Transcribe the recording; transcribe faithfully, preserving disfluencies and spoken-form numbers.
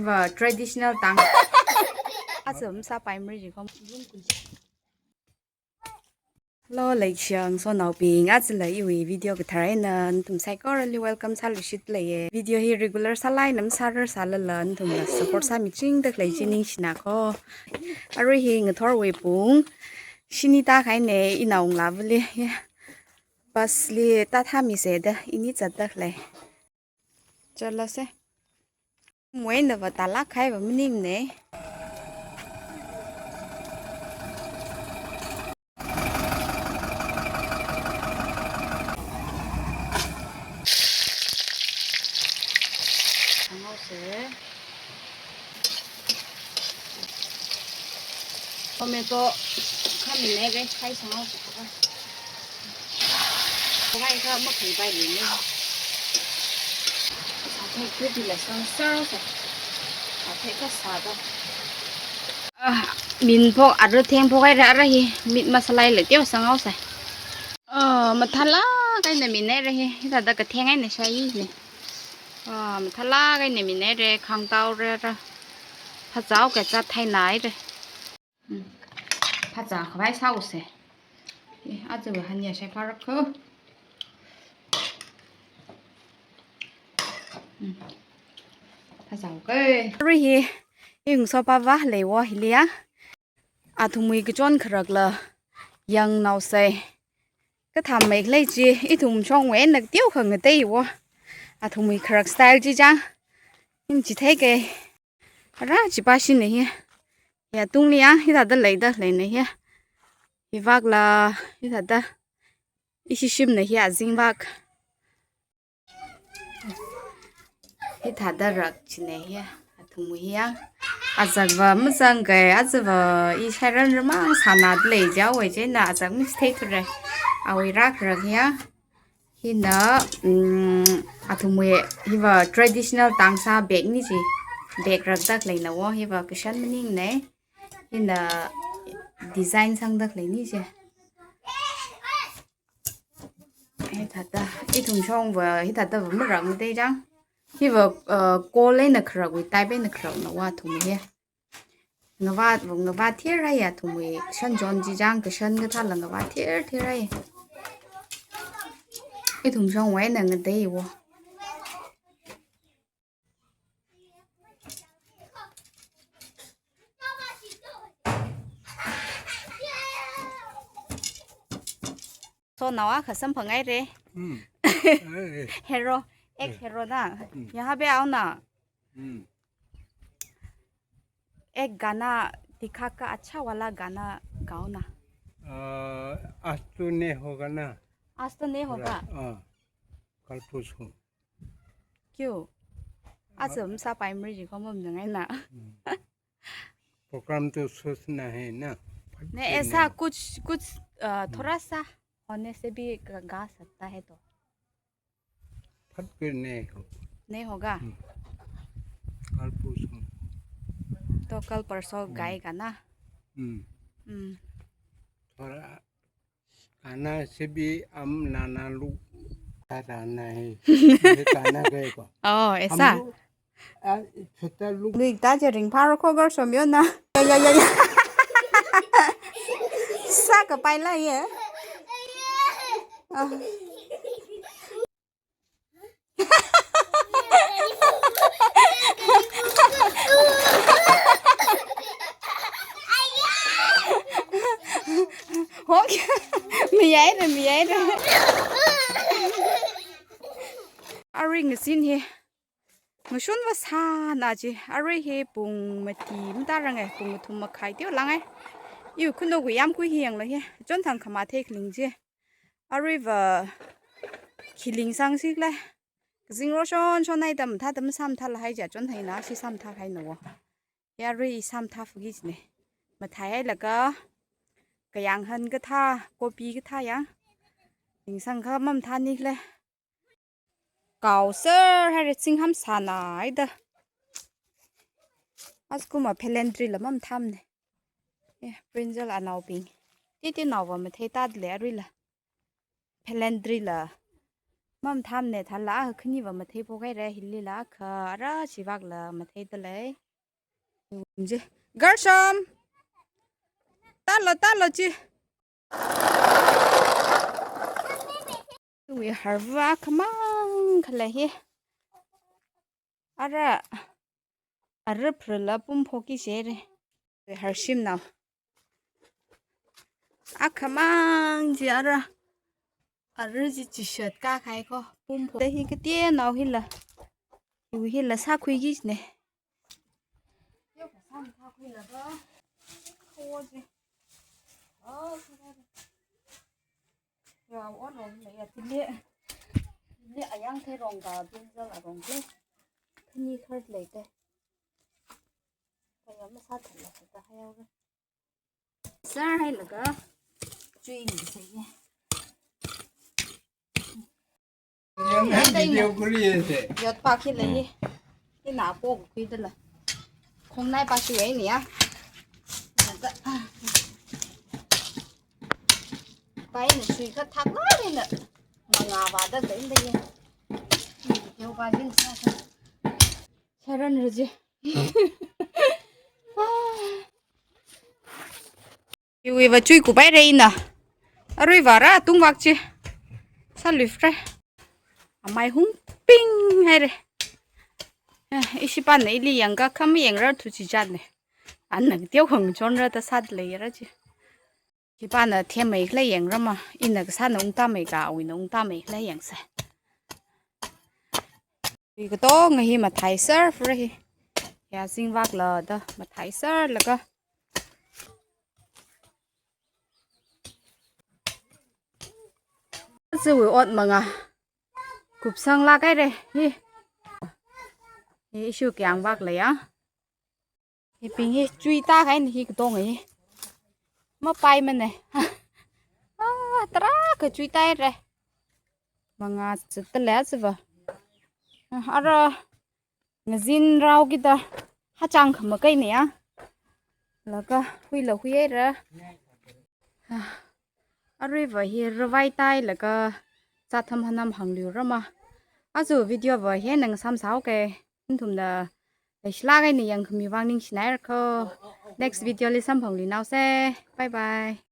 Traditional tang. Aja masāpaimara jiakha. Lo, leishang sonaobing, ajala iwui video kathar eina nathum saikorali welcome sāluishitleiya. Video hi regular sālāk eina masārar sālala nathumla support sāmichingda khalei chi ningshina ko. Arui hi ngathorwui pung shini tākahaina, inao ngalāvali, ya. Bus li tāthāmisa da ini zatda khalei. Chalase. Muina va tālāk kahai va maningmana. Sangaosa. Tomato kha minaira, khai sangaosa. Khavai kha makhaipaimana. Sāthei khuipila sāsāsa. Sāthei kha sāda. Ah, min phok ara theng phok haira, ara hi meat masala la teo sangaosa. Ah, mathālāk eina minaira hi, hithāda katheng eina shāi ne. Ah, mathālāk eina minaira, khangtaora ra. Phazāhaoakha zat theinaira. Hmm. Phazā khavai sāhaosa. Eh, aja va hanya shai pharak ko. Hmm. Phazāhaoka. Arui hi, i ngasopava leiwo hiliya. Athumwui kachon kharakla yangnaosa. Kathāmei khalei chi, ithum shongwui eina teokha ngateiwo. Athumwui kharak style chi chang. Ning chitheika. Ara chipa shina hi. Ya tungli ya, hithāda leida leina hi. Hivakla, hithāda. Ishi shimna hi azingvak. Hithāda rak china hi. Athumwui hi ya. Azak va mazangkai, azak va i shairan ramang sānada lei jihaowa chieina azak mix theithura. Awui rak rak hi ya. Hina, mm, athumwui hiva traditional tangsa bag ni chi. Bag rakda khaleina wo, hiva kashan maningmana. Hina design sangda khaleini chi. Hithāda, ithum shongva, hithāda va marakmada chang. Hiva, uh, kol eina kharakwui type eina kharakna wo athum hi. Ngavā, ngavā thirhaiya athumwui shanjon chi chang, kashan kathāla ngavā thir thirhai. Ithum shongwui eina ngateiwo. Sonao akha samphangngaira. Hmm. Eh, eh. Hero, ex hero na. Hmm. यहाँ पे आओ ना। Hmm. एक गाना दिखा का अच्छा वाला गाना गाओ ना। अ, आज तो नहीं होगा ना। आज तो नहीं होगा। हाँ, कल परसों। क्यों? आज हम सा primary जी को मम जंगाई ना। हम्म। Program तो सोचना है ना। नहीं, ऐसा कुछ, कुछ, अ, हम्म। थोड़ा सा होने से भी ग-, गा सकता है तो। फट के नहीं हो। नहीं होगा? हम्म। कल परसों। तो कल परसों हम्म। गाएगा ना? हम्म। हम्म। थोड़ा गाना से भी हम नाना लोग का गाना है। ये गाना गाएगा। ओह, ऐसा? हम लोग, आ, छोटा लोग। Lui ta je ring pharo ko gar som yo na. Ya, ya, ya, ya. Sākapai la ye. Ah. Hok. Miyaira, miyaira. Arui ngazin hi. Ngashun va sāna chi. Arui hi pung mati matarang e, pung mathum makhai teo lang e. Iwui khanukwui yamkui hi yanglu hi. Chonthang khamathei khaling chi. Arui va khi lingsang sikle. Kazing ro shon shon haida mathāda masāmathālahai chi chonthang eina shi sāmathāhaina wo. Ya arui sāmathā fugi chine. Mathai hailaga kayānghan kathā, kopi kathā yang. Lingsang kha mamathāni kle. Kaoser haira, zingham sāna haida. Askuma phelandri la mamathāmane. Eh, brinjal anaobing. Titi nao va matheitadalei aruila. Phelandri la. Mathāmana thāla, khaniva matheiphok haira, hilila kha ara chivakla matheidalei. Ji. Gershom. Talo, talo chi. Tui harva khamang khala hi. Ara, ara phrala pum phoki shere. Harshimnao. Akhamang chi ara. Ara chi chishat kakhai ko. Pum pho. Hi kateonao hila. Yu hila sākhuiki ne. Yo, kasam sākhuilaga. Kho chi. Oh, kho. Ya, ot rong leiya, tili. Tili ayang theirong ka, brinjal arong ke. Khani khat leite. Kaya masā thala sāta hayaora. Sir hailaga. Chui ni sāye. Video kuri se. Yot pa khi lei. Ina pokhuidala. Khongnai pa shui ni ya. Pai na shui kha thak la ni na. Manga ba da zai da ye. Video pa hin sa. Sharon Raji. Iwui va chui kupai rei na. Arui vara tungvak chi. Sāluifre. Amai hungping haire. Eh, ishipana ili yangkha kham yangra thu chijat ne. Anna teo khang chonra ta sāda leira chi. Ishipana themmei khala yangrama. Ina kasāna ungtāmei ka, awuina ungtāmei khala yangsa. Hi katonga hi mathai serve ra hi. Ya zingvakla da mathai serve laga. Chiwui ot manga. Kupsang lak haire hi. Hi issue kyang vak leiya. Hibing hi chui ta kahaina hi katonga hi. Mapaimana. Ah, tarākha chui ta haire. Manga chitale chiva. Ah, ara ngazin rao kida hachang khamakaina ya. Laga huila hui haira. Ah, arui va hi ravai tai laga zatham hanam hāngliurama. Aja video va hi nang samsao ke. Nathumna leishilak eina yangkhami vang ningshinaira ko. Next video li samphangluinaosa. Bye bye.